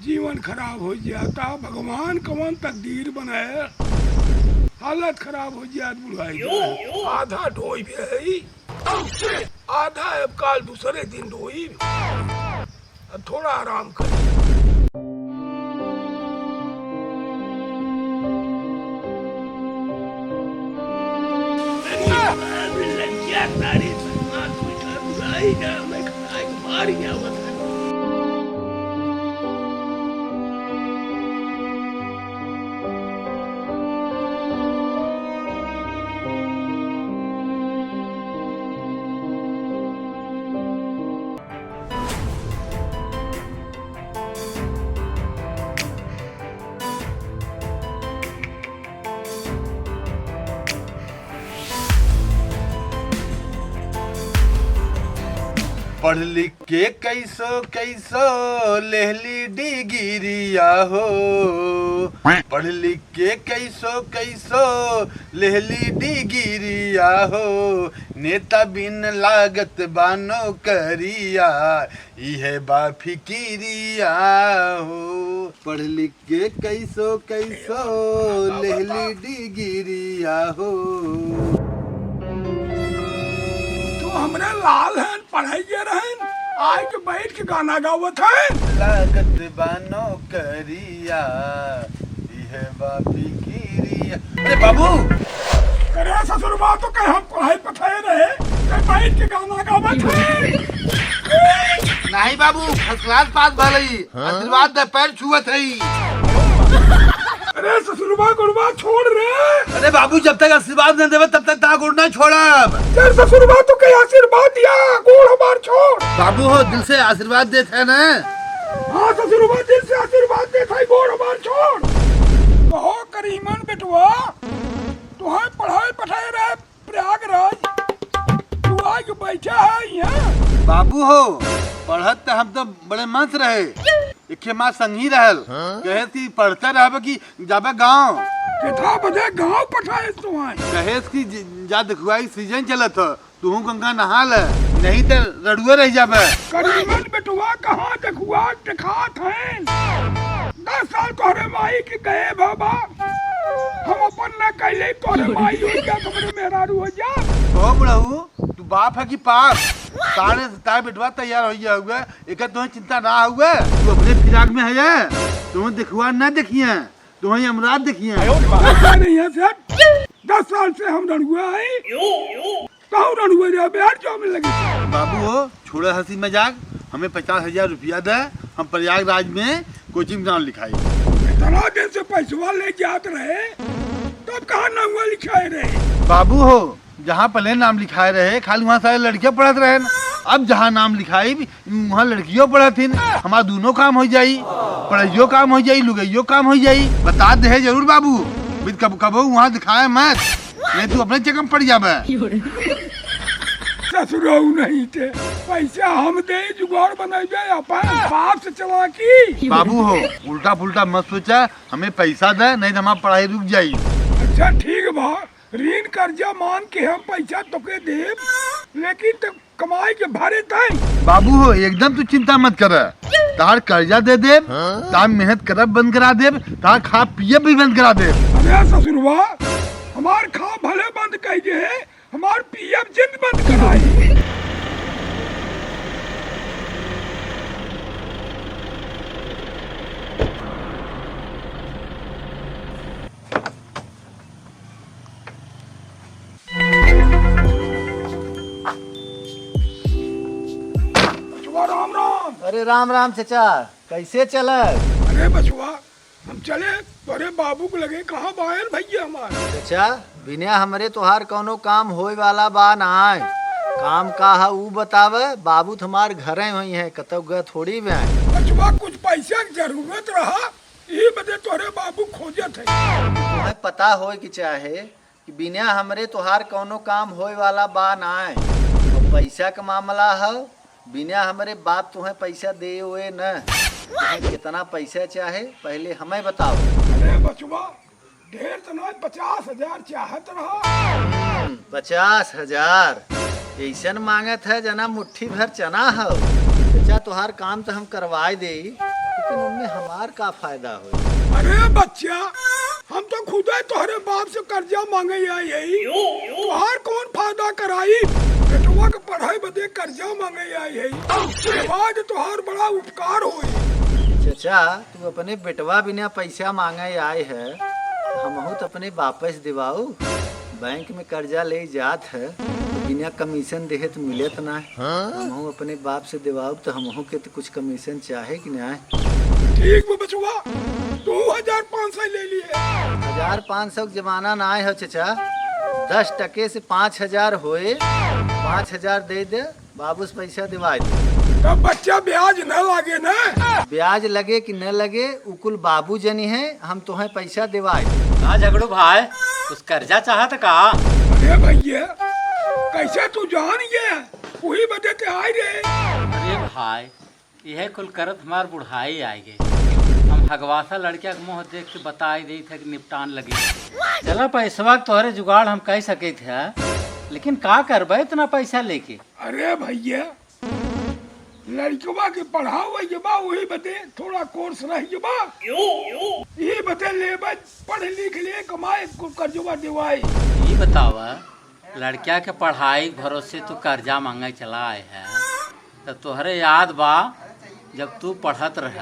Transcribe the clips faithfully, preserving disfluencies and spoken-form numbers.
जीवन खराब होइ जाता, भगवान कवन तकदीर बनाए, हालत खराब होइ जात बुढ़ाई के। आधा ढोई भी है, आधा अब काल दूसरे दिन ढोई। अब थोड़ा आराम कर। पढ़ लिख के कैसो कैसो लेहली डिग्रिया हो, पढ़ लिख के कैसो कैसो लेहली डिग्रिया हो, नेता बिन लागत बा नौकरिया, इहे बा फिकिरिया हो। पढ़ लिख के कैसो कैसो लेहली डिग्रिया हो। तू हमरे लाल हन, पढ़ाई के रहन, आए के बैठ के गाना गावत हन। लागत बा नौकरिया, इहे बा फिकिरिया। अरे बाबू! अरे ससुरबा, तो कहे हम पढ़ाई पठाए रहे, ते बैठ के गाना गावत है। नहीं बाबू, first class पास भलई। हाँ? आशीर्वाद दे, पैर छुअत हई। अरे ससुरबा, गोड़वा छोड़ रे। अरे बाबू, जब तक आशीर्वाद न देवे, तब तक ता गोड़ ना छोड़ब। चल ससुरबा, तो कहे आशीर्वाद दिया, गोड़ हमार छोड़। बाबू हो, दिल से आशीर्वाद देत है ना। हाँ ससुरबा, दिल से आशीर्वाद देत है, गोड़ हमार छोड़। कहो करीमन बेटवा, तुहे पढ़ाई पठाए रहे प्रयागराज, तू आके बैठा है यहाँ। बाबू हो, पढ़त त हम तो बड़े मन से रहे, एके माँ संगी रहल, हाँ? कहे कि पढ़ते रहबे कि जाबे गाँव। केथा बदे गाँव पठाए तुहे? कहे कि ज-, जा देखुआई सीजन चलत ह, तुहू गंगा नहा ले, नहीं त रड़ुए रह जाबे। करीमन बेटवा कहाँ देखुआ देखात हैं? दस साल तोहरे माई के गए बाबा, हम अपन ना कैले, तोहरे माई हो जा, तोहरे मेहरारू हो जा। ओ बुढ़ऊ, तू बाप है कि पाप? तारे तारे बेटवा तैयार हो गया हुआ, एक तुम्हें चिंता ना हुआ, तू अपने फिराक में है, तुम्हें देखुआ ना देखिए, तुम्हें यमराज देखिए। पता नहीं है सर, दस साल से हम रड़ुआ हैं। कहूँ रड़ुए रे, अबे यार, जो हमें लगे। बाबू हो, छोड़े हंसी मजाक, हमें पचास हजार रुपया दे, हम प्रयागराज में कोचिंग नाम लिखाई। इतना दिन से पैसवा ले जात रहे, तब कहाँ नाम लिखाए रहे? बाबू हो, जहाँ पहले नाम लिखाए रहे, खाली वहाँ सारे लड़कियाँ पढ़त रहे न। अब जहाँ नाम लिखाई, वहाँ लड़कियों पढ़त हिन, हमार दोनों काम हो जाई, पढ़ाइयो काम हो जाई, लुगाइयो काम हो जाई। बता दे जरूर बाबू, बिन कब कबो वहाँ दिखाए मत, नहीं तू अपने चक्कर में पड़ जाबे। ससुरऊ नहीं थे, पैसा हम दे, जुगाड़ बनाइबे, अपन बाप से चला की। बाबू हो, उल्टा पुल्टा मत सोचा, हमें पैसा दे, नहीं तो हमार पढ़ाई रुक जाई। अच्छा ठीक बा, ऋण कर्जा मान के हम पैसा तोके देब, लेकिन तू कमाई के भरे तई। बाबू हो, एकदम तू चिंता मत कर, तार कर्जा दे देब, तार मेहनत करब बंद करा देब, तार खा पियब भी बंद करा देब। अरे ससुरवा, हमार खा भले बंद कई दे, हमार पियब जिंद बंद कराई। बचवा, राम राम। अरे राम राम चचा, कैसे चलत? अरे बचवा, हम चले तोरे बाबू के लगे, कहाँ बायन भैया हमार? चचा, बिना हमरे तोहार कौनो काम होए वाला बा नाय। काम का है ऊ बतावे, बाबू तुम्हार घरे होई हैं, कतौ गए थोड़ी बे। बचवा, कुछ पैसा के जरूरत रहा, ई बदे तोरे बाबू खोजत है। तुम्हें पता होए के चाहे कि बिना हमरे तोहार कौनो काम होए वाला बा नाय। और पैसा का मामला है, बिना हमरे बाप तुहें पैसा दे ओए न। तुहें कितना पैसा चाहे, पहले हमें बताओ। अरे बचवा, ढेर तो नहीं, पचास हजार चाहत रहा। हम्म, पचास हजार? ऐसन मांगत है जना मुट्ठी भर चना हो। चाचा, तोहार काम तो हम करवाए देई, लेकिन उनमें हमार का फायदा होई? अरे बच्चा, हम तो खुदे तोहरे बाप से कर्जा मांगे आई हई। तोहार कौन फायदा कराई? बेटवा के पढ़ाई बदे कर्जा मांगे आई हई। बाद तोहार बड़ा उपकार होई। चाचा, तू अपने बेटवा बिना पैसा मांगे आए है, हमहू तो अपने बापे से दिवाऊ। बैंक में कर्जा ले जात है, बिना कमीशन देहे तो मिलत ना है। हमहू अपने बाप से दिवाऊ तो हमहू के तो कुछ कमीशन चाहे कि ना है? ठीक बा बचवा, तू हजार पाँच सौ ले लिए। हजार पाँच सौ के जमाना ना है हो चाचा, दस टके से पाँच हजार होए, पाँच हजार दे दे। बाबू से पैसा दिवाए दे। तब बच्चा ब्याज न लागे ना? ब्याज लगे कि न लगे, उ कुल बाबू जनी है, हम तोहे पैसा दिवाए दे। का झगड़ू भाई, कुछ कर्जा चाहत का? अरे भैया, कैसे तू जान गया? वही बदे ते आए रे। अरे भाई, यह कुल करत हमार बुढ़ाई आए गए। हम हगवासा लड़किया के मुंह देख के बताई देई थे कि निपटान लगी। चला पैसवा के तोहरे जुगाड़ हम कह सके थे, लेकिन का करबे इतना पैसा लेके? अरे भैया, लड़कवा के पढ़ावे के बा, वही बदे थोड़ा कोर्स रह के बा। यही बदे लेबे, पढ़ लिख ले, कमाए, को कर्जवा देवाए। ई बतावा, लड़किया के पढ़ाई के भरोसे तू कर्जा मांगे चला आए है, तो तोहरे याद बा, जब तू पढ़त रह,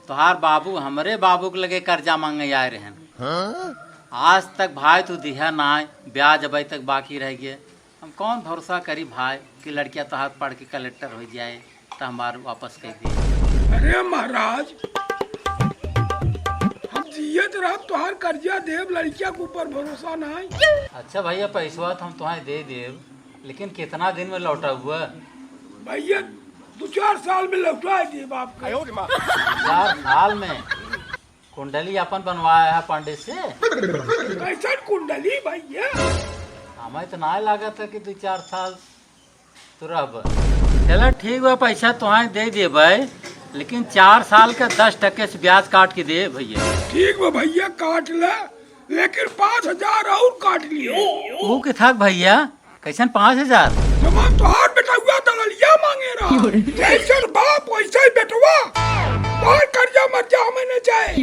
तोहार बाबू हमरे बाबू के लगे कर्जा मांगे आए रहन। आज तक भाई तू दिहा ना, ब्याज अबे तक बाकी रह गए। हम कौन भरोसा करी भाई कि लड़किया तोहार पढ़ के कलेक्टर हो जाए तो हमार वापस कह दे। अरे महाराज, हम जियत रहब तोहार कर्जा देब, लड़किया के ऊपर भरोसा नहीं। अच्छा भैया, पैसवा तो हम तुम्हें दे देब, लेकिन कितना दिन में लौटाबू? भैया, दो चार साल में लौटा देब आपके। चार साल में? कुंडली अपन बनवाया है पंडित से। कैसन कुंडली भैया? हमें तो ना लागत है कि दो चार साल तू रहब। चला ठीक बा, पैसा तोहाई दे देबै, लेकिन चार साल का दस टके से ब्याज काट के दे भैया। ठीक बा भैया, काट ले, लेकिन पाँच हजार और काट लिए। ऊ के थक भैया, कैसन पाँच हजार? जब हम तोहार बेटउआ दललिया मांगे रहा, जैसन बाप वैसे ही बेटवा, तोहार कर्जा मर्जा हमें न जाए।